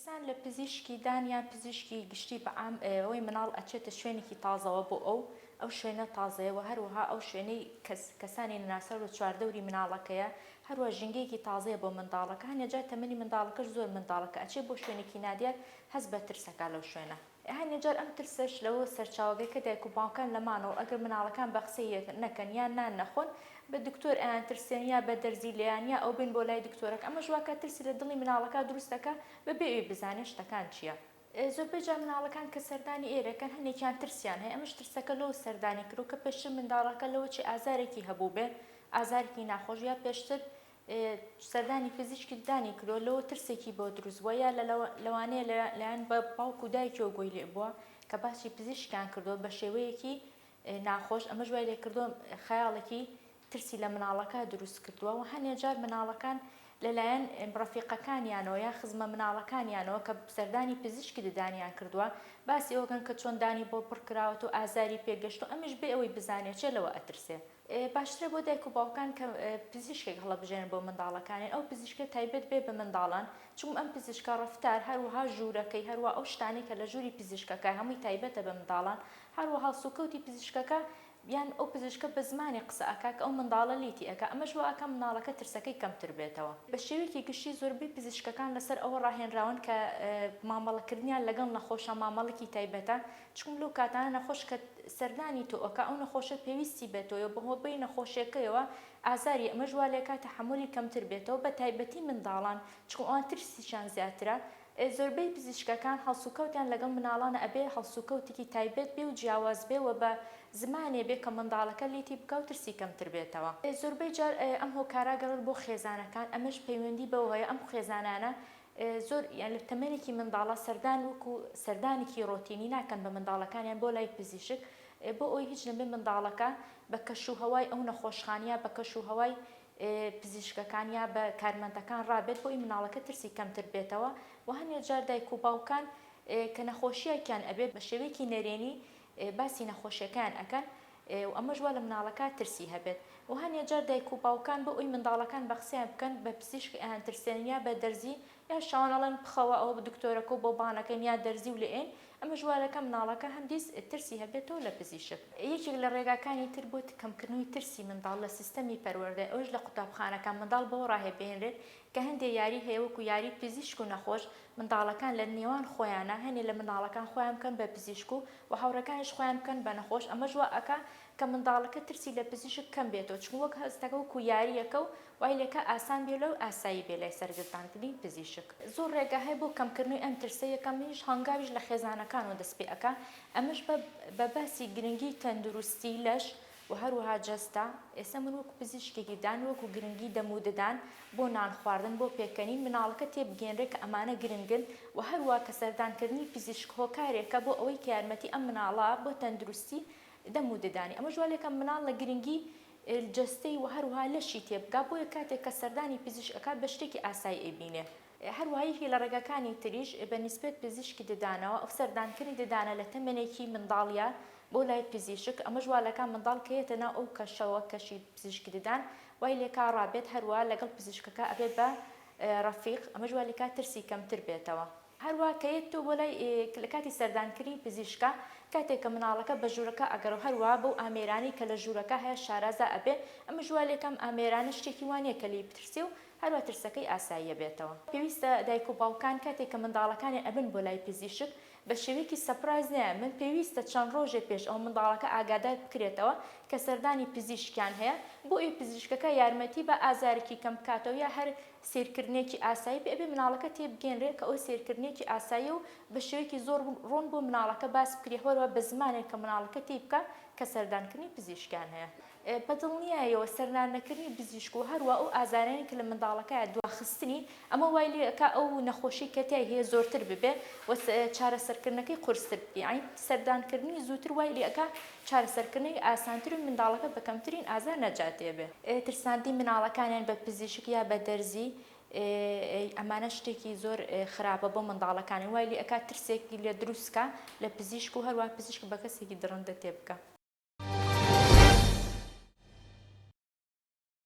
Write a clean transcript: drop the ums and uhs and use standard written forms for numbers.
ترسان لە پزیشکی دان یان پزیشکی گشتی بە عام ئەوەی مناڵ ئەچێتە شوێنێکی تازەوە بۆ ئەو ئەو شوێنە تازەیە وە هەروەها ئەو شوێنەی کەس کەسانی نەناسراو لە چواردەوری مناڵەکەیە هەروە ژینگەیەکی تازەیە بۆ منداڵەکە هەنێ جار تەمەنی منداڵەکەش زۆر منداڵە کە ئەچێ بۆ شوێنێکی نادیار هەست بە ترس ئەکا لەو شوێنە. هەنێ جار ئەم ترسەش لەوە سەرچاوەگرێ کە دایک و باوکان لە مانەوە ئەگەر مناڵەکان بە قسەی یەک نەکەن یان نان نەخۆن بە دکتۆر ئەیان ترسێن یا بە دەرزی لێیان یا ئەوبێن بۆ لای دکتۆرەکە ئەمەش واکا ترسی لە دڵی مناڵەکە دروست ئەکا بە بێ ئەوی بزانێ شتەکان چیە. زۆربەی جار مناڵەکان کە سەردانی ئێرەکەن هەنێکیان ترسیان هەیە ئەمەش ترسەکە لەوە سەردانی کردوە کە پێشتر منداڵەکە لەوەچی ئازارێکی هەبووبێ ئازارێکی ناخۆش یا پێشتر سەردانی پزیشکی ددانی کردوە لەوە ترسێکی بۆ دروست بووە یا لەوانەیە لەلایەن باوک و دایکیەوە گۆی لێ بووە کە باسی پزیشکیان کردووە بە شێوەیەکی ناخۆش ئەمەش وای لێکردووە خەیاڵێکی ترسی لە مناڵەکە دروست کردووە و هەنێ جار مناڵەکان لەلایەن ڕەفیقەکانیانەوە یا خزمە مناڵەکانیانەوە کە سەردانی پزیشکی ددانیان کردووە باسی ئەوەکەن کە چۆن دانی بۆ پڕ کراوەتەوە ئازاری پێگەشتووە ئەمیش بێ ئەوەی بزانێ چێ لەوە ئەترسێ. باشترە بۆ دایک و باوکان کە پزیشکێک هەڵەبژێرن بۆ منداڵەکانیان ئەو پزیشکە تایبەت بێ بە منداڵان چونکم ئەم پزیشکە ڕەفتار هەروەها ژوورەکەی هەروە ئەو شتانەی کە لە ژووری پزیشکەکە هەمووی تایبەتە بە منداڵان هەروە هەڵسوکەوتی پزیشکەکە یان ئەو پزیشکە بە زمانی قسە ئەکا کە ئەو منداڵە لێی ئەکا ئەمەش وا ئەکا منداڵەکە ترسەکەی کەمتر بێتەوە. بە شێوەیەکی گشتی زۆربەی پزیشکەکان لەسەر ئەوە ڕاهێنراون کە مامەڵەکردنیان لەگەڵ نەخۆشە مامەڵەکی تایبەتە چونکم لەو کاتانە نەخۆش کە سەردانی تۆ ئەکا ئەو نەخۆشە پێویستی بە تۆیە بەهۆی نەخۆشیەکەیەوە ئازاری ئەمەش وا لێکا تەحەمولی کەمتر بێتەوە بە تایبەتی منداڵان چونکم ئەوان ترسیشیان زیاترە زۆربەی پزیشکەکان هەڵسوکەوتیان لەگەڵ مناڵانە ئەبێ هەڵسوکەوتێکی تایبەت بێ و جیاواز بێ و بە زمانێ بێ کە منداڵەکە لێتی بکا و ترسی کەمتر بێتەوە. زۆربەی جار ئەم هۆکارە گەڕێت بۆ خێزانەکان ئەمەش پەیوەندی بەوە هەیە ئەم خێزانانە زۆر یان لە تەمەنێکی منداڵا سەردان وەکو سەردانێکی ڕۆتینی ناکەن بە منداڵەکانیان بۆ لای پزیشک بۆ ئەوەی هیچ نەبێ منداڵەکە بە کەش و هەوای ئەو نەخۆشخانە یا بە کەش و هەوای پزیشکەکان یا بە کارمەندەکان ڕابێت بۆ ئەوی مناڵەکە ترسی کەمتر بێتەوە و هەنێ جار دایک و باوکان کە نەخۆشیەکیان ئەبێت بە شێوەیەکی نەرێنی باسی نەخۆشیەکەیان ئەکەن و ئەمەش وا لە مناڵەکە ترسی هەبێت و هەنێ جار دایک و باوکان بۆ ئەوی منداڵەکان بە قسەیان بکەن بە پزیشک ئەیان ترسێنن یا بە دەرزی یا شەوان ئەڵێن بخەوە ئەوە دکتۆرەکە و بۆ بانەکەین یا دەرزی و لێئێن ئەمەش وا دەکا مناڵەکە هەمدیس ترسی هەبێتەوە لە پزیشک. یەکێک لە ڕێگاکانی تر بۆ کەمکردنەوەی ترسی منداڵ لە سیستەمی پەروەردە ئەوەش لە قوتابخانەکان منداڵ بەوە ڕاهێبهێنرێت کە هەندێ یاری هەیە وەکو یاری پزیشک و نەخۆش منداڵەکان لە نێوان خۆیانا هەنێ لە منداڵەکان خۆیان بکەن بە پزیشک و و هاوڕێکانیش خۆیان بکەن بە نەخۆش ئەمەش وا ئەکا کە منداڵەکە ترسی لە پزیشک کەم بێتەوە چونکە وەک هەستەکە وەکو یاریەکە و وای لێکا ئاسان بێ لەو ئاسایی بێ لای سەرگردانکردنی پزیشک. زۆر ڕێگا هەیە بۆ کەمکردنەوەی ئەم ترسە یەکەمینیش هەنگاویش لە خێزانەکانەوە دەست پێ ئەکا ئەمەش بە بە باسی گرنگی تەندروستی لەش و هەروەها جەستە، ئێستا من وەکو پزیشکێکی ددان وەکو گرنگی دەم و ددان بۆ نان خواردن بۆ پێکەنین مناڵەکە تێبگەیەنرێ کە ئەمانە گرنگن و هەروا کە سەردانکردنی پزیشک هۆکارێکە بۆ ئەوەی کە یارمەتی ئەم مناڵە بۆ تەندروستی دەم و ددانی ئەمەش وا لێکا مناڵ لە گرنگی جەستەی و هەروەها لەشی تێبگا بۆیە کاتێک کە سەردانی پزیشک ئەکات بە شتێکی ئاسایی ئەیبینێ. هەروەها یەکێک لە ڕێگاکانی تریش بە نیسبەت پزیشکی ددانەوە ئەو سەردانکردنی ددانە لە تەمەنێکی منداڵیا بۆ لای پزیشک ئەمەش وا لەکا منداڵ کە یەتە ناو ئەو کەشەوە کەشی پزیشکی ددان وای لێکا ڕابێت هەروا لەگەڵ پزیشکەکە ئەبێت بە ڕەفیق ئەمەش وا لێکا ترسی کەمتر بێتەوە. هەروا کە یەت تۆ بۆ لای لە کاتی سەردانکردنی پزیشکا کاتێک کە مناڵەکە بە ژوورەکە ئەگەڕێ هەروا بەو ئامێرانەی کە لە ژوورەکە هەیە شارازا ئەبێ ئەمەش وا لێکا ئەم ئامێرانە شتێکی وا نیە کە لێی بترسێ و هەروا ترسەکەی ئاساییە بێتەوە. پێویستە دایک و باوکان کاتێک کە منداڵەکانیان ئەبن بۆ لای پزیشک بە شێوەیەکی surprise نەیان بن پێویستە چەند ڕۆژێ پێش ئەوە منداڵەکە ئاگادار بکرێتەوە کە سەردانی پزیشکیان هەیە بۆ ئەوی پزیشکەکە یارمەتی بە ئازارێکی کەم بکاتەوە یا هەر سەیرکردنێکی ئاسایی بێ ئەبێ مناڵەکە تێبگەیەنرێ کە ئەوە سەیرکردنێکی ئاساییە و بە شێوەیەکی زۆر ڕوون بۆ مناڵەکە باس بکرێ هەروە بە زمانێک کە مناڵەکە تێی بکا کە سەردانکردنی پزیشکیان هەیە. بە دڵنیایەوە سەردان نەکردنی پزیشک و هەروا ئەو ئازارانەی کە لە منداڵەکەیە دواخستنی ئەمە وای لێ ئەکا ئەو نەخۆشیەی کە تیای هەیە زۆرتر ببێ و چارەسەرکردنەکەی قورستر بێ یانی سەردانکردنی زووتر وای لێ ئەکا چارەسەرکردنەوی ئاسانتر و منداڵەکە بە کەمترین ئازار نەجاتێ بێ. ترساندنی مناڵەکانیان بە پزیشک یا بە دەرزی ئەمانە شتێکی زۆر خراپە بۆ منداڵەکانی وای لێ ئەکا ترسێکی لێ دروست کا لە پزیشک و هەروا پزیشک بە کەسێکی دڕندە تێ بگا.